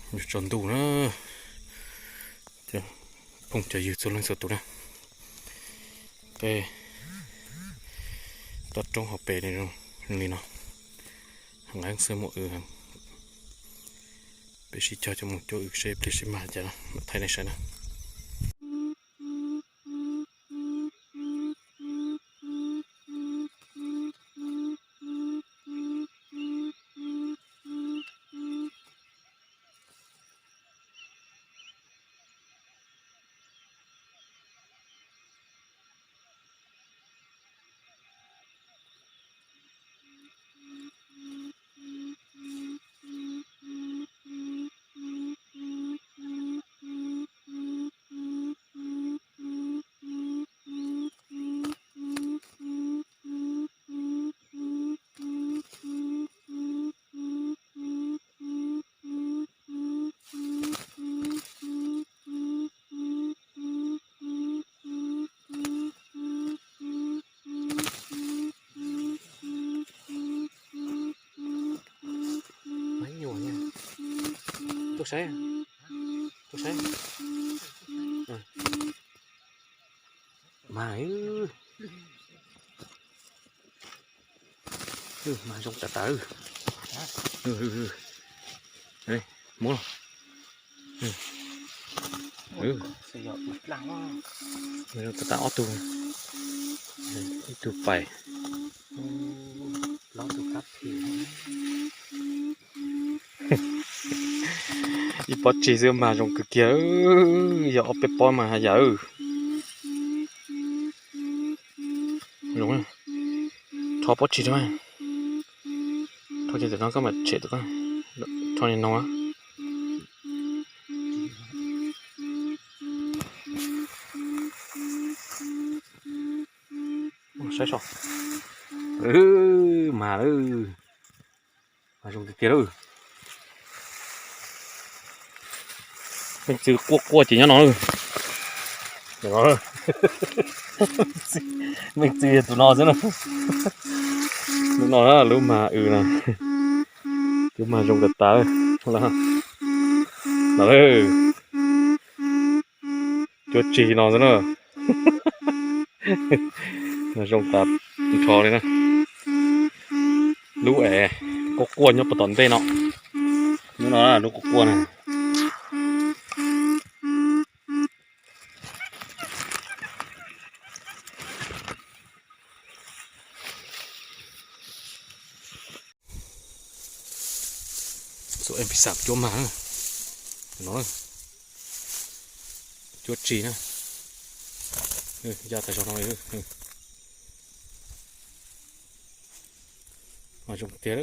Tsaus ntuj na, phooj cov ywg txhua leej txhua tus na, peb toj roob hauv pes li no, nqeeb xwb muaj w heev. Peb sib cog coj mus cuab w seb pliag seb mag cas no mam thaij nej saib na. Tuaj saib, tuaj saib. Mas, mas zoo tas tas. Muab los. Zoo tas tas ob tug, ib tug pais. Ib pob tsig xwb mas zoo kawg kiag, yog ob peb pob mas haj yam. Zoo, rho pob tsig rau, rho ces tam no koj mam tshem tam koj, rho li no. Saib so, mas lawm, mas zoo tiag tiag lawm. Meej txwv quaj quaj ces nyob no. Meej txwv yog tus no xwb na. Lub no, lub mag w na. Cuab mag zoo tas tas. Cuab tsig no xwb na. Zoo tas nrho li na. Lub es quaj quaj nyob puag tom ntej no. Lub no lub quaj quaj na. Xuam em pis xam cuab mag no, cuab tsig na. Ya tas zog no, mas zoo tiag.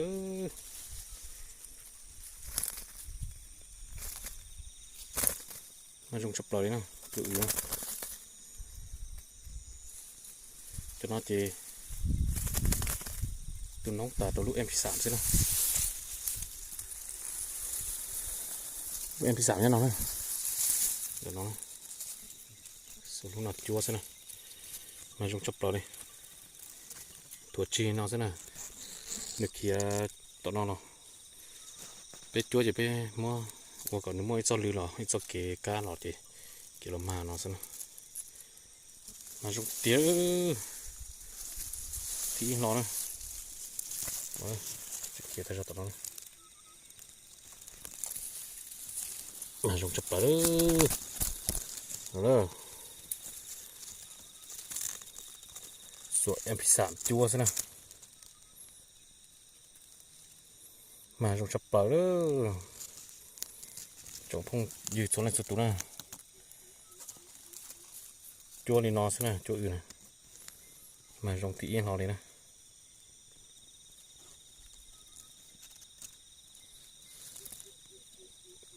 Mas zoo tshaj plaws li na, tus w. Cov no ces tus noob tas rau lub em pis xam xwb na. Lub em pis xam nyob no na. Xuam lub no cuab xwb na. Mas zoo tshaj plaws li. Tuav tsig no xwb na. Nws khiav tom no los, peb cuab ces peb muab ua kom nws muaj ib txoj lw los ib txoj kev kab los ces, kev los mag no xwb na. Mas zoo tiag. Thib ib hlo na. Khiav tag zog tom no. Mas zoo tshaj plaws. Xuam em pis xam cuab xwb na. Mas zoo tshaj plaws. Tsoom phooj ywg txhua leej txhua tus na, cuab li no xwb na, cuab w na. Mas zoo thib ib hlo li na.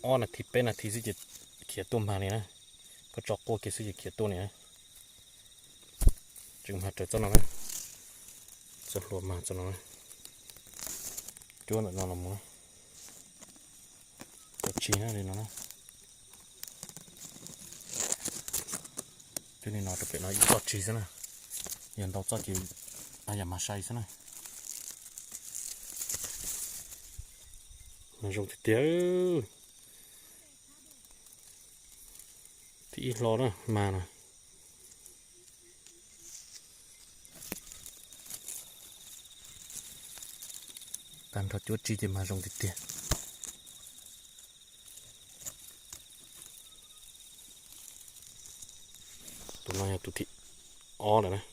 Ob nas this peb nas this xwb ces khiav tuaj mag li na. Koj tso quaj kiag xwb ces khiav tuaj li na. Tseem mag raws txoj no na, txoj hlua mag txoj no na. Cuab ntawm no los mus na. Tuav tsig na li no na. Cuab li no rau pem no ib txoj tsig xwb na. Yog ntau txoj ces yam mag sai xwb na. Mas zoo tiag tiag. Ib hlo na mas no. Tag nrho cuab tsib ces mas zoo tiag tiag. Tus no yog tus thib ob lawm na.